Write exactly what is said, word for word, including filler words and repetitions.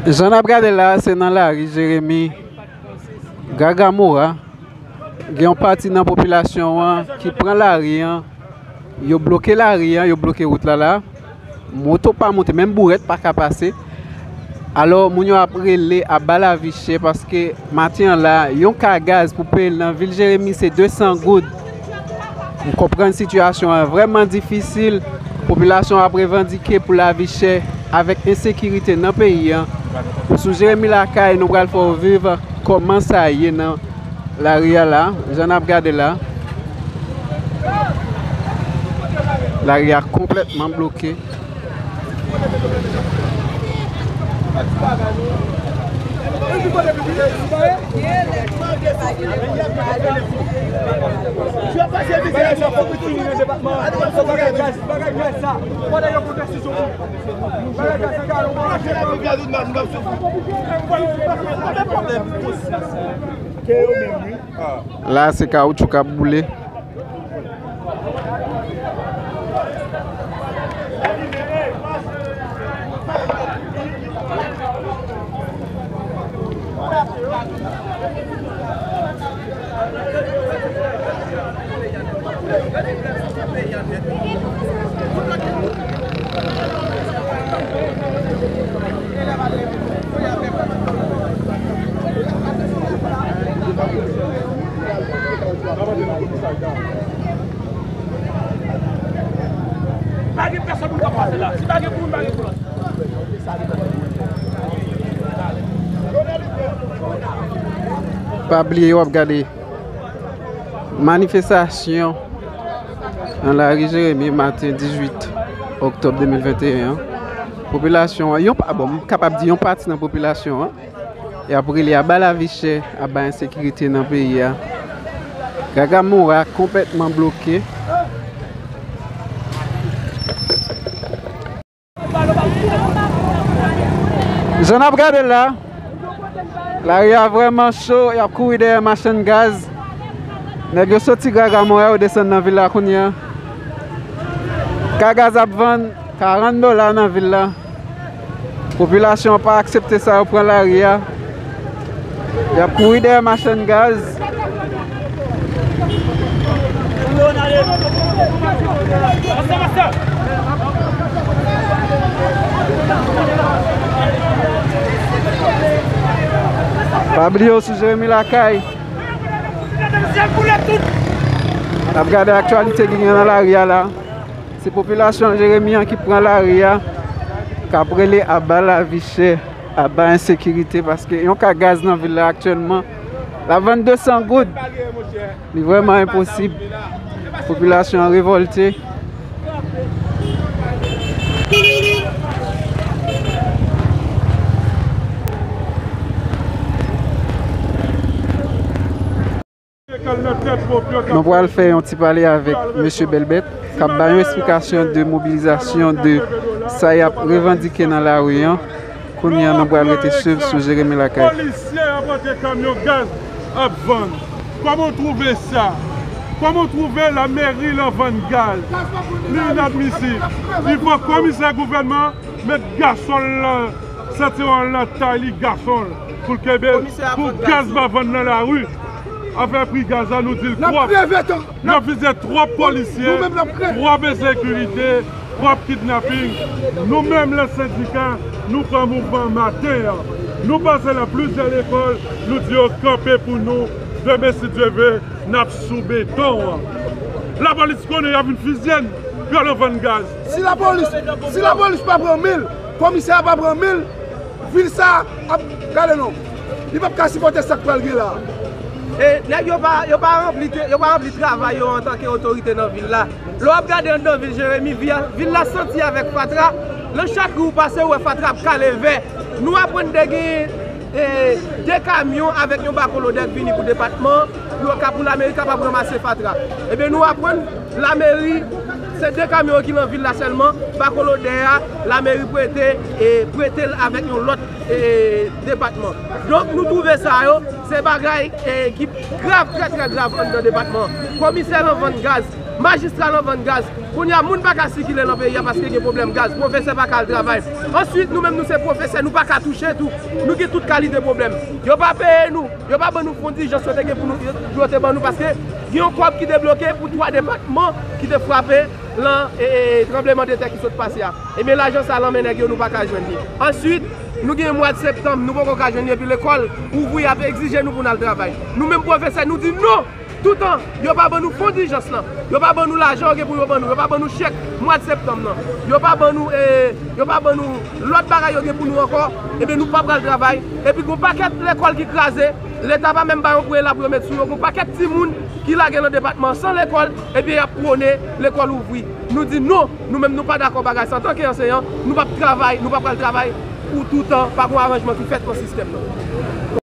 Jan n ap gade la, se nan lari Jeremi Gagamora. Gen yon pati nan popilasyon an ki pran lari an. Yo bloke lari an, yo bloke wout la la. Moto pa monte, menm bourèt pa ka pase. Alò, moun yo ap rele aba lavi chè paske maten an la, yon ka gaz pou peye l nan vil Jeremi se de san goud. M konprann sitiyasyon an vrèman difisil. Popilasyon an ap revandike pou lavi chè avèk ensekirite nan peyi an. Ou sou Jeremi Lakay, nou pral fè w viv kòman sa ye nan lari a la, jan n ap gade la. Lari a konplètman bloke. La, se kawotchou k ap boule. Pa gen pèsonn moun k ap pase la. Si pa gen pou moun, pa gen pou lòt. Pa bliye w ap gade manifestasyon nan lari Jeremi maten dizuit òktòb de mil venteyen an. Popilasyon an, yon pa, bon, m kapab di yon pati nan popilasyon an, y ap rele aba lavi chè, aba ensekirite nan peyi a. Gagamora konplètman bloke. Jan n ap gade la, lari a vrèman cho, y ap kouri dèyè machann gaz. Nèg yo soti Gagamora, yo desann nan vil la kounye a. Ka gaz ap vann karant dola nan vil la. Popilasyon an pa aksepte sa, yo pran lari a. Y ap kouri dèyè machann gaz. Pa bliye w sou Jeremi Lakay. N ap gade aktyalite ki gen nan lari a la. Se popilasyon Jeremi an ki pran lari a, k ap rele aba lavi chè, aba ensekirite, paske yon ka gaz nan vil la aktyèlman, l ap vann de san goud. Li vrèman enposib. Popilasyon an revòlte. Nou pral fè yon ti pale avèk mesye Bèlbèt, k ap bay yon esplikasyon de mobilizasyon, de sa y ap revandike nan lari an. Kounye a, nou pral rete swiv sou Jeremi Lakay. Polisye rankontre kamyon gaz ap vann. Kòman w twouve sa? Kòman w twouve lameri lan vann gaz? Li inadmisib. Li fò komisè gouvènman mèt gasòl lan, sentiwon lan tay li gasòl pou l kenbe l, pou gaz pa vann nan lari. Afè pri gaz la, nou di l twòp. N ap fizye twòp polisye, twòp ensekirite, twòp kidnaping. Nou menm, lè sendika, nou pran mouvman maten an. Nou pase lan plizyè lekòl, nou di yo kanpe pou nou. Demen, si Dye vle, n ap sou beton an. Lapolis konnen y ap vin fizye n, y al vann gaz. Si lapolis, si lapolis pa pran men l, komisè a pa pran men l, vil sa a ap, gade non, li p ap ka sipòte sa k pral gen la a. E nèg yo pa, yo pa ranpli te-, yo pa ranpli travay yo antanke otorite nan vil la. Lè w ap gade anndan vil Jeremi, vi a, vil la santi avèk fatra. Nan chak ri w pase, ou wè fatra ap kale vè. Nou aprann te gen e, de kamyon avèk yon bako lodè k vini pou depatman, pou yo ka, pou lameri kapab ranmase fatra. Ebyen, nou aprann lameri, se de kamyon ki nan vil la sèlman, bako lodè a, lameri prete, e, prete l avèk yon lòt, e, depatman. Donk, nou twouve sa yo, se bagay, e, ki grav, trè, trè grav anndan depatman. Komisè lan vann gaz, Majistra lan vann gaz. Kounye a, moun pa ka sikile lan peyi a paske gen pwoblèm gaz. Pwofesè pa ka al travay. Answit, nou menm nou se pwofesè, nou pa ka touche tou. Nou gen tout kalite pwoblèm. Yo pa peye nou. Yo pa ban nou fon dijans yo te gen pou nou, yo te ban nou paske gen yon kòb ki debloke pou twa depatman ki te frape lan e, e, tranblemanntè ki sot pase a. Ebyen, lajan sa lan men nèg yo, nou pa ka jwenn li. Answit, nou gen mwa septanm, nou poko ka jwenn li, epi lekòl ouvri ap egzije nou pou n al travay. Nou menm pwofesè, nou di non! Toutan, yo pa ban nou fon dijans lan. Yo pa ban nou lajan yo gen pou yo ban nou. Yo pa ban nou chèk mwa septanm nan. Yo pa ban nou, e, yo pa ban nou lòt bagay yo gen pou nou ankò. Ebyen, nou pa pral travay. Epi, gon pakèt lekòl ki kraze. Leta pa menm bay yon prela pou yo met sou yo. Gon pakèt timoun ki lage lan depatman san lekòl. Ebyen, y ap pwone lekòl ouvri. Nou di non, nou menm nou pa dakò bagay sa. Antanke anseyan, nou p ap travay, nou pa pral travay pou toutan, pa gon aranjman ki fèt lan sistèm nan.